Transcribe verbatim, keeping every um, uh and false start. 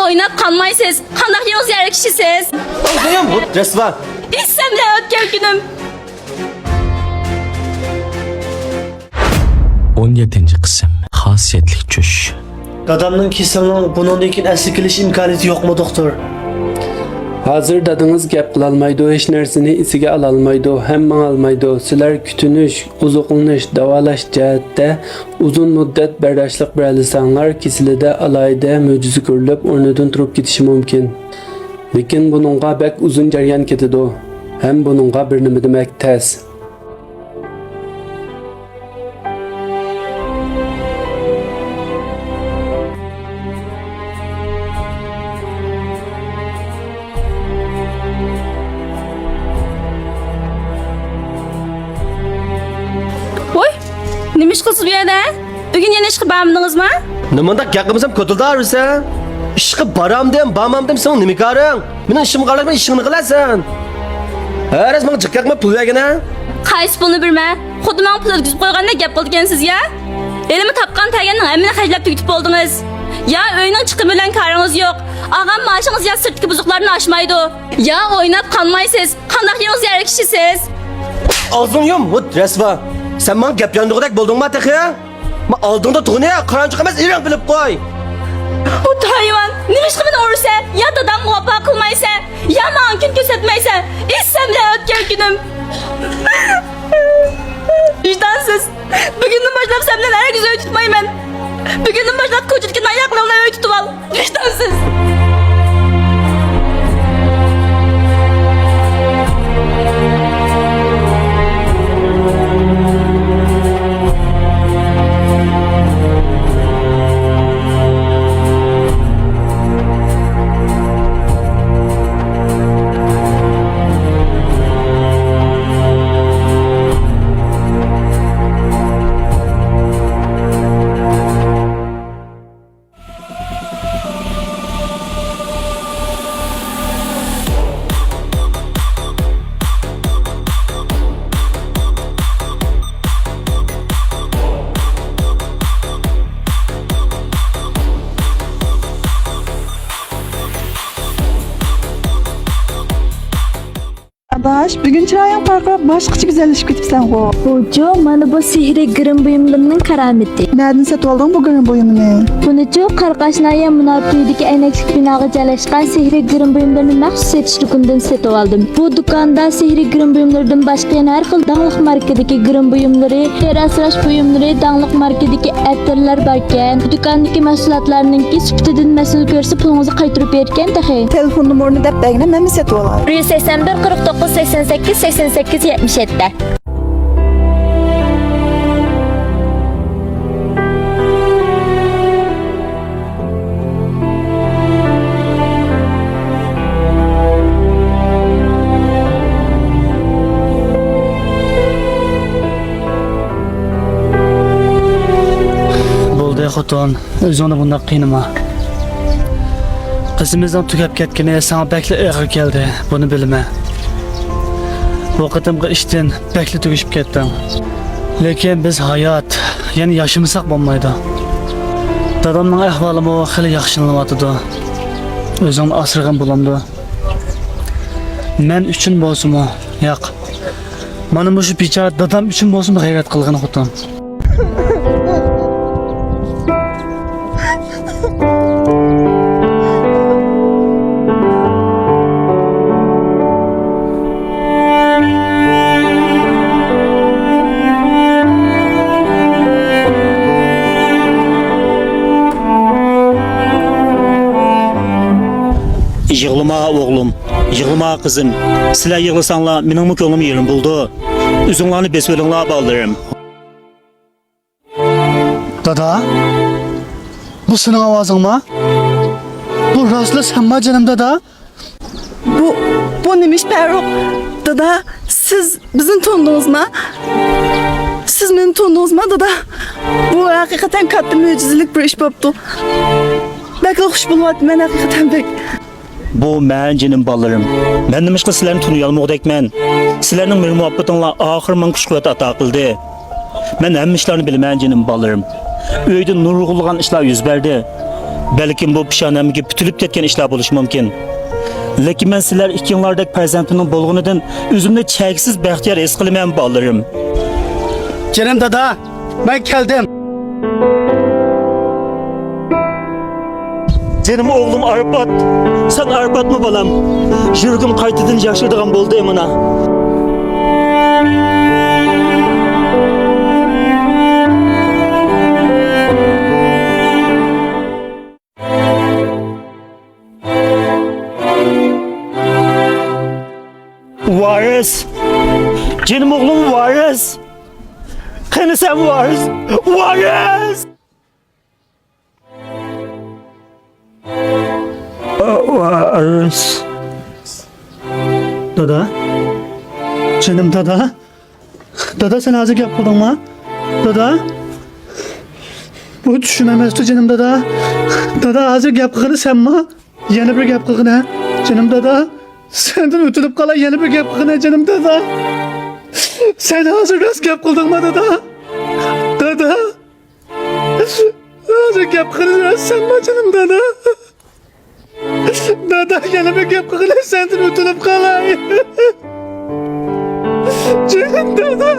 ئويناپ قالمايسىز. قانداق يېڭى زىيارەت كىشىسىز؟ ئوغلۇم، بۇ رەسۋا. ئىسسەمدە ئۆتكەن كۈنۈم. ئون يەتتىنچى قىسىم. خاسىيەتلىك چۈش. دادامنىڭ كېسىلىنىڭ بۇنىڭدىن كېيىن ئەسلىگە كېلىش ئىمكانىيىتى يوقمۇ، دوختۇر؟ ھازىر دادىڭىز گەپ قىلالمايدۇ، ھېچ نەرسىنى ئېسىگە ئالالمايدۇ ھەم ماڭالمايدۇ. سىلەر كۈتۈنۈش، ئوزۇقلىنىش، داۋالاش جەھەتتە ئۇزۇن مۇددەت بەرداشلىق بېرەلىسەڭلار، كېسىلىدە ئالاھىدە مۆجىزە كۆرۈلۈپ، ئورنىدىن تۇرۇپ كېتىشى مۇمكىن. لېكىن بۇنىڭغا بەك ئۇزۇن جەريان كېتىدۇ ھەم بۇنىڭغا بىر نېمە دېمەك تەس. ۋوي، نېمە ئىش قىلىسىز بۇ يەردە؟ بۈگۈن يەنە ئىشقا بارمىدىڭىزمۇ؟ نېمانداق گەپ قىلمىسام كوتۇلدا ئارىسا. ئىشقا بارامدىم، بارمامدىم سېنىڭ نېمە كارىڭ؟ مېنىڭ ئىشىمغا ئارىلاشما، ئىشىڭنى قىلارسەن. ھەرەس ماڭا جىق ياقماي پۇل بەرگىنە. قايسى پۇلنى بېرىمەن؟ خۇددى ماڭا پۇل ئۆتكۈزۈپ قويغاندەك گەپ قىلىدىكەنسىز يا. ھېلىمۇ تاپقان تەرگەننىڭ ھەممىنى خەجلەپ تۈگىتىپ بولدىڭىز. يا ئۆينىڭ چىقىمى بىلەن كارىڭىز يوق. ئالغان مائاشىڭىز يا سىرتتىكى بۇزۇقلاردىن ئاشمايدۇ. يا ئويناپ قالمايسىز. قانداق يېڭى زىيارەت كىشىسىز؟ ئاغزىڭنى يۇم، ھۇت رەسۋا. سەن ماڭا گەپ ياندۇرغۇدەك بولدۇڭما تېخى؟ ما ئالدىڭدا تۇغنى قارانچۇق ئەمەس، ئېرىڭ بىلىپ قوي. ھۇت ھايۋان، نېمىشقا مېنى ئۇرىسەن؟ يا دادامغا ۋاپا قىلمايسەن، يا ماڭا كۈن كۆرسەتمەيسەن. ئىسسەمدە ئۆتكەن كۈنۈم. ۋىجدانسىز. بۈگۈندىن باشلاپ سەن بىلەن ھەرگىز ئۆي تۇتمايمەن. بۈگۈندىن باشلاپ كوچىدىكى ناھەق بىلەن ئۆي تۇتۇۋال. ۋىجدانسىز. ئاداش، بۈگۈن چىرايىڭ پارقىراپ، باشقىچە گۈزەللىشىپ كېتىپسەنغۇ. بۇچۇ، مانا بۇ سېھرىي گىرىم بۇيۇملىرىنىڭ كارامىتى. نەدىن سېتىۋالدىڭ بۇ گىرىم بۇيۇمىنى؟ بۇنىچۇ، قاراقاش ناھىيە مۇنار تۈۋىدىكى ئەينەكلىك بىناغا جايلاشقان سېھرىي گىرىم بۇيۇملىرىنى مەخسۇس سېتىش دۇكىنىدىن سېتىۋالدىم. بۇ دۇكاندا سېھرىي گىرىم بۇيۇملىرىدىن باشقا يەنە ھەر خىل داڭلىق ماركىدىكى گىرىم بۇيۇملىرى، تېرە ئاسراش بۇيۇملىرى، داڭلىق ماركىدىكى ئەتىرلەر باركەن. دۇكاندىكى مەھسۇلاتلارنىڭكى سۈپىتىدىن مەسىلە كۆرسە، پۇلىڭىزنى قايتۇرۇپ بېرىدىكەن تېخى. تېلېفون نومۇرىنى دەپ بەرگىنە، مەنمۇ سېتىۋالاي. بىر يۈز سەكسەن بىر، قىرىق توققۇز، سەكسەن سەككىز، سەكسەن سەككىز، يەتمىش يەتتە. بولدى خوتۇن، ئۆزۈڭنى بۇنداق قىينىما. قىزىمىزنىڭ تۈگەپ كەتكىنى ساڭا بەكلا ئېغىر كەلدى، بۇنى بىلىمەن. بۇ قېتىمقى ئىشتىن بەكلا تۈگىشىپ كەتتىڭ. لېكىن بىز ھايات، يەنە ياشىمىساق بولمايدۇ. دادامنىڭ ئەھۋالىمۇ خېلى ياخشىلىنىۋاتىدۇ. ئۆزۈڭنى ئاسرىغىن بولامدۇ؟ مەن ئۈچۈن بولسىمۇ، ياق. مانا مۇشۇ بىچارە دادام ئۈچۈن بولسىمۇ غەيرەت قىلغىن خوتۇن. يىغلىما ئوغلۇم، يىغلىما قىزىم. سىلەر يىغلىساڭلار مېنىڭمۇ كۆڭلۈم يېرىم بولىدۇ. ئۆزۈڭلارنى بېسىۋېلىڭلار بالىلىرىم. دادا، بۇ سېنىڭ ئاۋازىڭما؟ بۇ راستلا سەنما جېنىم دادا؟ بۇ، بۇ نېمە ئىش پەرۇق؟ دادا، سىز بىزنى تونۇدىڭىزما؟ سىز مېنى تونۇدىڭىزما دادا؟ بۇ ھەقىقەتەن كاتتا مۆجىزىلىك بىر ئىش بوپتۇ. بەكلا خۇش بولۇۋاتىمەن ھەقىقەتەن بەك. بۇ مەن جېنىم بالىلىرىم. مەن نېمىشقا سىلەرنى تونۇيالمىغۇدەكمەن؟ سىلەرنىڭ مېھىر مۇھەببىتىڭلار ئاخىر ماڭا كۈچ قۇۋۋەت ئاتا قىلدى. مەن ھەممە ئىشلارنى بىلىمەن جېنىم بالىلىرىم. ئۆيدە نۇرغۇنلىغان ئىشلار يۈز بەردى. بەلكىم بۇ پېشانەمگە پۈتۈلۈپ كەتكەن ئىشلار بولۇشى مۇمكىن. لېكىن مەن سىلەر ئىككىڭلاردەك پەرزەنتىمنىڭ بولغىنىدىن ئۆزۈمنى چەكسىز بەختىيار ھېس قىلىمەن، بالىلىرىم. جېنىم دادا، مەن كەلدىم. جېنىم ئوغلۇم ئارپات، سەن ئارپاتمۇ بالام؟ يۈرىكىم قايتىدىن ياشايدىغان بولدى مانا. ۋارىس! جېنىم ئوغلۇم ۋارىس! قېنى سەن ۋارىس؟ ۋارىس! ۋارىس! دادا؟ جېنىم دادا؟ دادا، سەن ھازىر گەپ قىلدىڭما؟ دادا؟ بۇ چۈشۈم ئەمەستۇ، جېنىم دادا. دادا، ھازىر گەپ قىلغىنى سەنما؟ يەنە بىر گەپ قىلغىنە، جېنىم دادا. سەندىن ئۆتۈنۈپ قالاي، يەنە بىر گەپ قىلغىنە، جېنىم دادا. سەن ھازىر راست گەپ قىلدىڭما، دادا؟ دادا! ھازىر گەپ قىلغىنى راست سەنما، جېنىم دادا؟ دادا، يەنە بىر گەپ قىلغىنە، سەندىن ئۆتۈنۈپ قالاي. جېنىم دادا.